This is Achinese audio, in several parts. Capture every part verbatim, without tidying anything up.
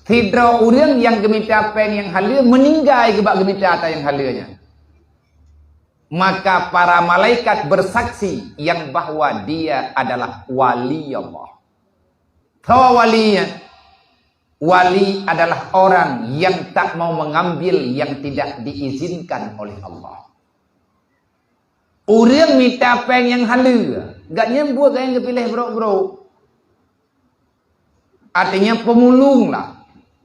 Sidroe ureuëng nyang geumita péng nyang haleue meuninggai geuh bak geumita ata nyang haleue nyan. Maka para malaikat bersaksi yang bahwa dia adalah wali Allah. Soe wali nyan? Wali adalah orang yang tak mau mengambil yang tidak diizinkan oleh Allah. Ureuëng mita péng nyang haleue, gobnyan buet nyang geupiléh brok-brok. Artinya pemulung lah.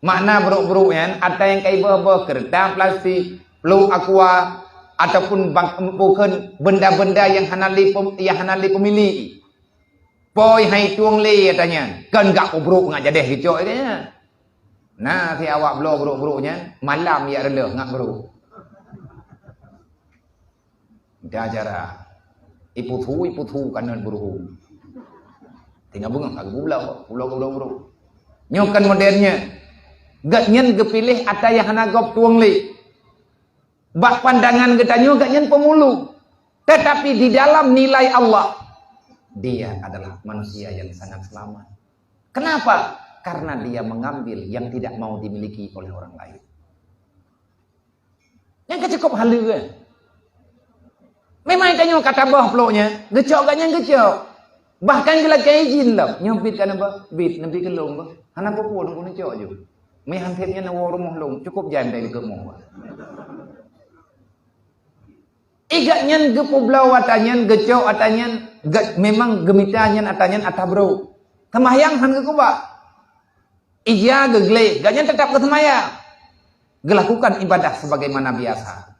Makna brok-brok nyan, ata nyang ka iboh-boh, keureutang plastik, plôk aqua, ataupun bak-, bukan benda-benda yang hana lé pem-, yang hana lé pemilik. Poi hai tueng lé ata nyan, kan gak peubrok ngat jadeh geucok ata nyan. Nah, si awak bloe brok-brok nyan, malam yak reuloh ngat brok. Dah cara. Iputhu, iputhu kanan beruhu. Tinggal bengong lagi pula, pula, pula, pula. Nyokan modernnya. Gak nyan geupiléh ata yang hana gob tueng lé. Bak pandangan geutanyoe gak nyan pemulung. Tetapi di dalam nilai Allah, dia adalah manusia yang sangat selamat. Kenapa? Karena dia mengambil yang tidak mau dimiliki oleh orang lain. Nyang ka cukôp haleue. Memang tanyoe ka taboh plôk nyan, geucok gobnyan geucok. Bahkan geulakée izin lom, nyoe bit ka neuba, bit neubi keu lôn bah. Hana peue-peue lôn keuneuk cok ju. Meuhan thép nyan neuwoe rumoh lôn, cukôp jai meutai dikeue moh bah. Igat nyan geupeubloe ata nyan, geucok ata nyan, memang geumita nyan ata nyan ata brok. Seumayang han geukeubah. Ija geugleh, gobnyan tetap geuseumaya, geulakukan ibadah sebagaimana biasa,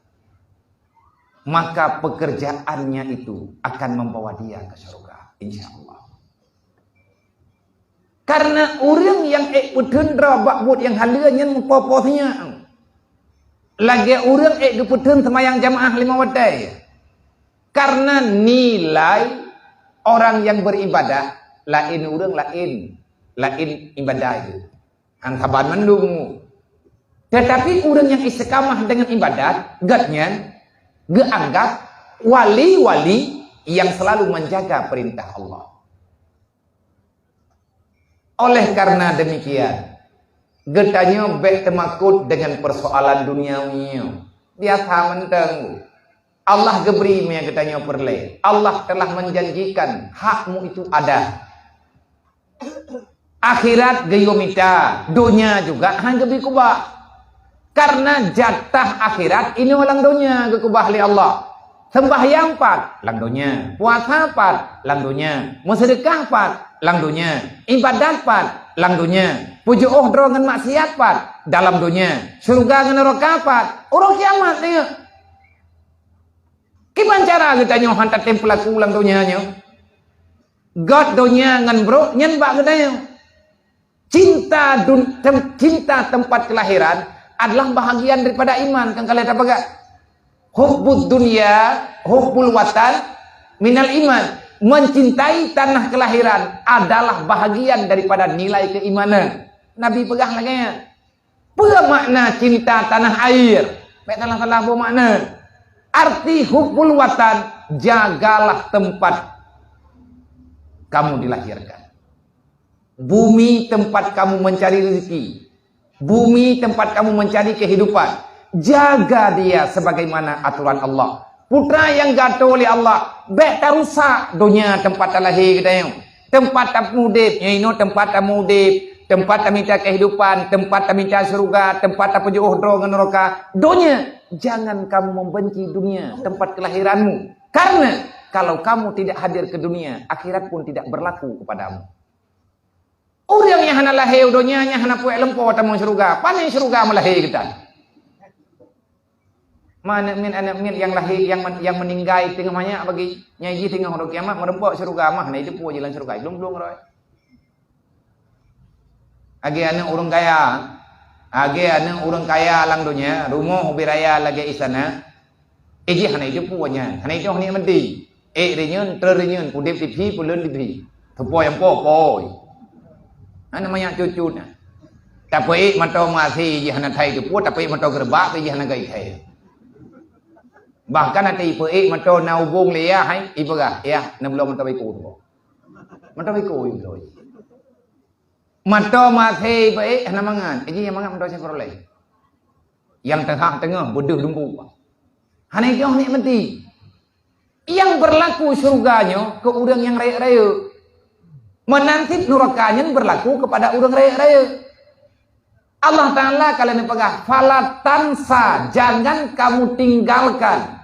maka pekerjaannya itu akan membawa dia ke surga, insya Allah. Karena ureuëng nyang ék peutheun droe bak buet nyang haleue nyan meupoh-poh sinyak, lagée ureuëng ék geupeutheun seumayang jamaah lima watée. Karena nilai orang yang beribadah laén ureuëng laén, laén ibadah itu. Hana saban mandum. Tetapi ureuëng yang istiqamah dengan ibadat, gobnyan geuanggap wali-wali yang selalu menjaga perintah Allah. Oleh karena demikian, geutanyoe bék teumakot dengan persoalan duniawi nyoe. Biasa mantong. Allah geubri meunyoe geutanyoe peureulée. Allah telah menjanjikan hakmu itu ada. Akhirat geuyue mita, donya juga han geubri keubah. Karena jatah akhirat inoe lam donya geukeubah lé Allah. Seumbahyang pat lam donya, puasa pat lam donya, meuseudeukah pat lam donya, ibadat pat lam donya, peujiôh droe ngon maksiat pat dalam donya, syeuruga ngon neuraka pat uroe kiamat nyoe. Kiban cara geutanyoe han tatem peulaku lam donya nyoe? Göt donya ngon brok nyan bak geutanyoe. Cinta dun-, tem-, cinta tempat kelahiran adalah bahagian daripada iman, kan ka lheueh tapeugah. Hubbud dunya, hubbul watan minal iman. Mencintai tanah kelahiran adalah bahagian daripada nilai keimanan. Nabi peugah lagée nyan. Peue makna cinta tanah air? Bék salah-salah boh makna. Arti hubbul watan, jagalah tempat kamu dilahirkan. Bumi tempat kamu mencari rezeki. Bumi tempat kamu mencari kehidupan. Jaga dia sebagaimana aturan Allah. Putra nyang geuatô lé Allah, bék tarusak donya tempat talahé geutanyoe. Tempat tameudeb, nyoe inoe tempat tameudeb, tempat tamita kehidupan, tempat tamita syeuruga, tempat tapeujiôh droe ngon neuraka. Donya, jangan kamu membenci dunia, tempat kelahiranmu. Karena kalau kamu tidak hadir ke dunia, akhirat pun tidak berlaku kepadamu. Ureuëng nyang hana lahé u donya nyan hana puék lumpoe tamong syeuruga. Pane syeuruga meulahé geutan? Ma aneuk miet, aneuk miet nyang lahé, nyang men-, nyang meuninggai teungoh manyak bagi. Nyang jih teungoh uroe kiamat meureumpok syeuruga mah, na iteupeue jilan syeuruga. Blong-blong roe. Lagée aneuk ureuëng kaya. Lagée aneuk ureuëng kaya lam donya, rumoh ubit raya lagée istana. Eh, jih hana iteupeue nyan, hana itoh nikmati. Eh, rinyun, trön rinyun, udeb di phi, pulon di phi. Teupoh nyang poh-poh. Hana manyak cucut na. Tapeuék mantong meuhasé jih hana that iteupeue, tapeuék mantong geureubak pih jih hana geuthai. Bahkan ata ipeuék mantong na ubông lé yah hai, ipeugah, "Yah, na bloe mantong biko teupoh." Mantong biko ibloe. Mata maté baik hana mangat. Jadi yang mangat mata siapa lagi? Yang tengah-tengah bodoh dumpu. Hana jauh nikmati. Yang berlaku syurga nyoe ke ureuëng nyang rayeuk-rayeuk. Meunan cit nuraka nyan berlaku kepada ureuëng rayeuk-rayeuk. Allah Ta'ala kalau neupeugah, "Fala tansa, jangan kamu tinggalkan,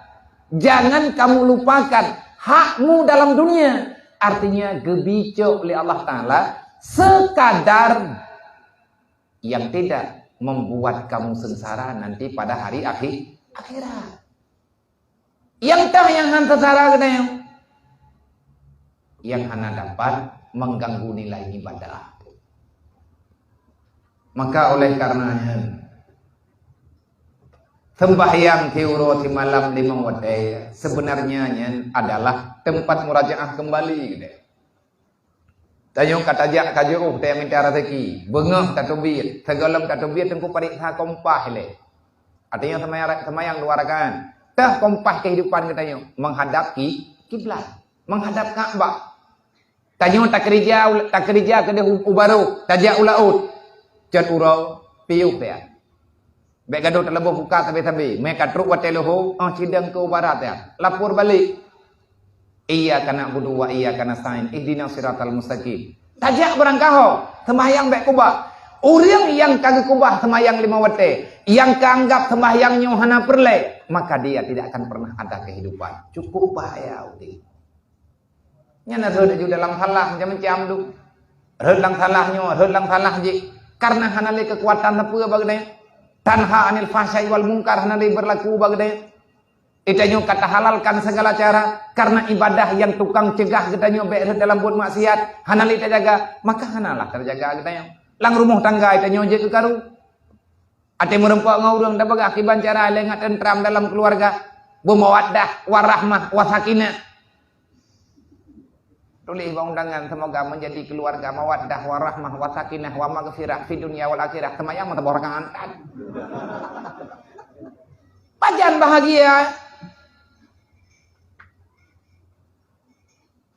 jangan kamu lupakan hakmu dalam dunia." Artinya, geubicok oleh Allah Ta'ala sekadar yang tidak membuat kamu sengsara nanti pada hari akhir, akhirat. Nyang teuh nyang han seungsara geutanyoe, nyang hana dapat mengganggu nilai ibadah. Maka oleh karenanya, sembahyang tiuroe simalam limong watée sebenarnya nyan adalah tempat murajaah kembali geutanyoe. Tanyoe ka tajak ka jiôh tajak mita raseuki, beungoh tateubiet, sigohlom tateubiet teungku pareksa kompas lé. Artinya semayang, semayang dua rakaat. Teuh kompas kehidupan geutanyoe menghadap ki, kiblat, menghadap Ka'bah. Tanyoe takeurija, takeurija keudeh u, u barô, tajak u laôt. Cot uroe, piôh dia. Bék gadoh taleuboh buka sabe-sabe. Mé ka trok watée leuhô, oh cidong keu barat ya. Lapor balik. Iyyaka na'budu wa iyyaka nasta'in. Ihdinas siratal mustaqim. Tajak beurangkaho, sembahyang bék kubah. Ureuëng nyang ka geukubah sembahyang lima watée, nyang ka anggap sembahyang nyoe hana peureulée, maka dia tidak akan pernah ada kehidupan. Cukup bahaya udeb. Nyan rhot aju dalam salah macam-macam tu. Rhot lam salah nyoe, rhot lam salah jih. Karena hana lé keukuatan sapeue bak geutanyoe. Tanha anil fahsya'i wal munkar hana lé berlaku bak geutanyoe. Geutanyoe ka tahalalkan segala cara karena ibadah nyang tukang cegah geutanyoe bék rhot dalam buet maksiat hana lé tajaga, maka hanalah tajaga geutanyoe. Lam rumoh tangga geutanyoe jeuet keu karu. Até meureumpok ngon ureuëng tapeugah kiban cara lé ngat teuntram dalam keuluwarga, beumawaddah, warahmah, wasakinah. Tuléh bak undangan, semoga menjadi keluarga mawaddah, warahmah, wasakinah, wa maghfirah fid dunya wal akhirah. Seumayang meusaboh rakaat. Pajan bahagia.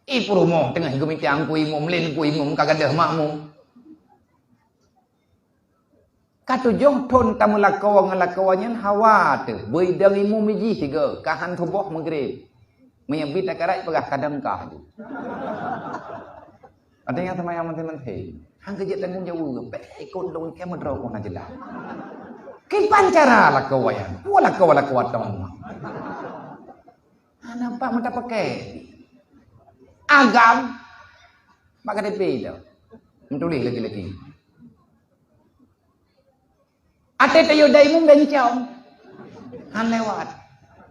Ih, peurumoh teungoh geumitang ku imum, lén ku imum ka gadôh makmum. Ka tujoh thon tameulakoe ngon lakoe nyan hawa teuh, beuidong imum ijih tiga, ka han suboh meugreb. Meunyoe bit takarat peugah kadang kah tu. Ada nyang seumayang maté-maté. Han keujeuet tanggong jaweueb, bék ikot lôn keu meudroe kona jeulaih. Kiban cara lakoe nyan, peue lakoe-lakoe atong. Hana pat meuta pakai. Agam. Bak K T P tu. Meutuléh laki-laki. Até tayue dai mum bencong. Han lewat.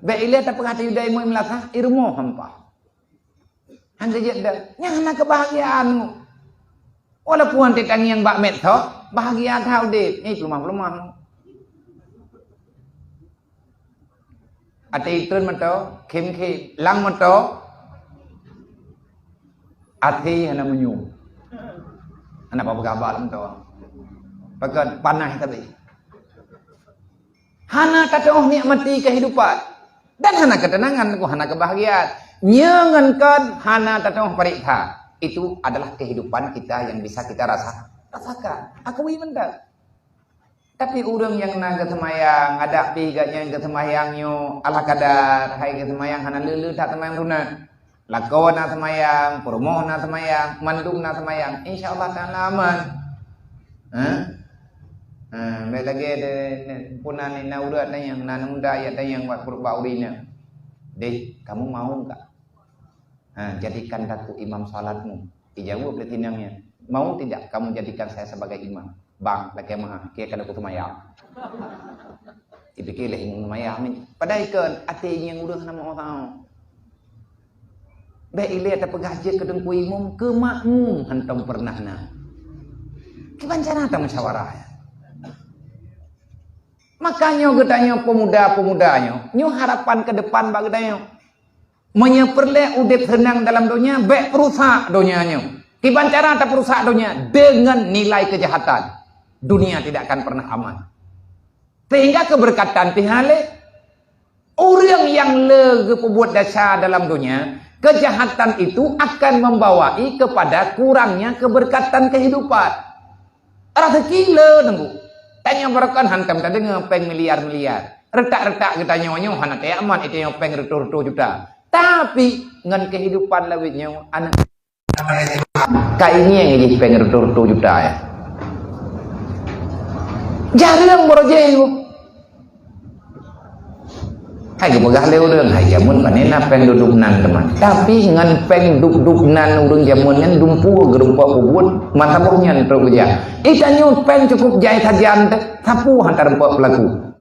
Bék ilée tapeugah tayue dai mum meulakah, i rumoh hampa. Han jeuet dah. Nyan hana keubahgiaan. Walaupun até tangieng bak medsos, bahgia that udeb. Nyan peulumah-peulumah. Até itreun moto, khém-khém, lam moto, até hana meunyoe. Hana peugah bak lam moto. Pakon panas tapi. Hana tatuoh nikmati kehidupan. Dan hana ketenangan, hana kebahagiaan. Nyeungon kon hana tatuoh pareksa. Itu adalah kehidupan kita yang bisa kita rasa, rasakan. Akui mantap. Tapi ureuëng nyang na geuseumayang, adak pih gobnyan geuseumayang nyoe ala kadar, hai geuseumayang hana le-le that seumayang sunat. Lakoe na seumayang, peurumoh na seumayang, mandum na seumayang, insya Allah taala aman. Ha? Ha, bék lagée de, de, puna ni na urat tanyong, na muda ya tanyong bak, bak uri nyan. Deh, kamu mau enggak? Ha, jadikan aku imam salatmu. Dijawab lé tinang nyan, "Mau tidak kamu jadikan saya sebagai imam?" "Bang, lakée meu'ah, keu keuneuk seumayang." Dipike lé imum seumayang ni. Padahai kon até nyang ureuëng hana meu'ah. Bék ilée tapeugah jeuet keu teungku imum, keu makmum hantom pernah na. Kiban cara tamusyawarah. Makanya geutanyoe pemuda-pemuda nyoe, nyoe harapan ke depan bak geutanyoe. Meunyoe peureulée udeb seunang dalam donya, bék peurusak donya nyoe. Kiban cara tapeurusak donya? Deungon nilai keujahatan. Dunia tidak akan pernah aman. Sehingga keubeureukatan pih hana lé. Ureuëng nyang le geupeubuet desya dalam donya, keujahatan itu akan membawai kepada kurangnya keubeureukatan kehidupan. Raseuki le teungku. Tanyoe baroekon hantom tadeungoe péng miliar-miliar. Retak-retak geutanyoe nyoe hana teuyak mat, tanyoe péng reutôh-reutôh juta. Tapi ngon kehidupan lawét nyoe aneuk ka ingieng jih péng reutôh-reutôh juta ya. Jareueng baroe jih. Hai geupeugah lé ureueng, hai jameun pane na péng duek-duek nan teuma. Tapi ngon péng duek-duek nan ureueng jameun nyan dumpeue geurumpok peubuet mata boh nyan trok geujak. Ih tanyoe péng cukup jai sajan teuh, sapeue hana tarumpok peulaku.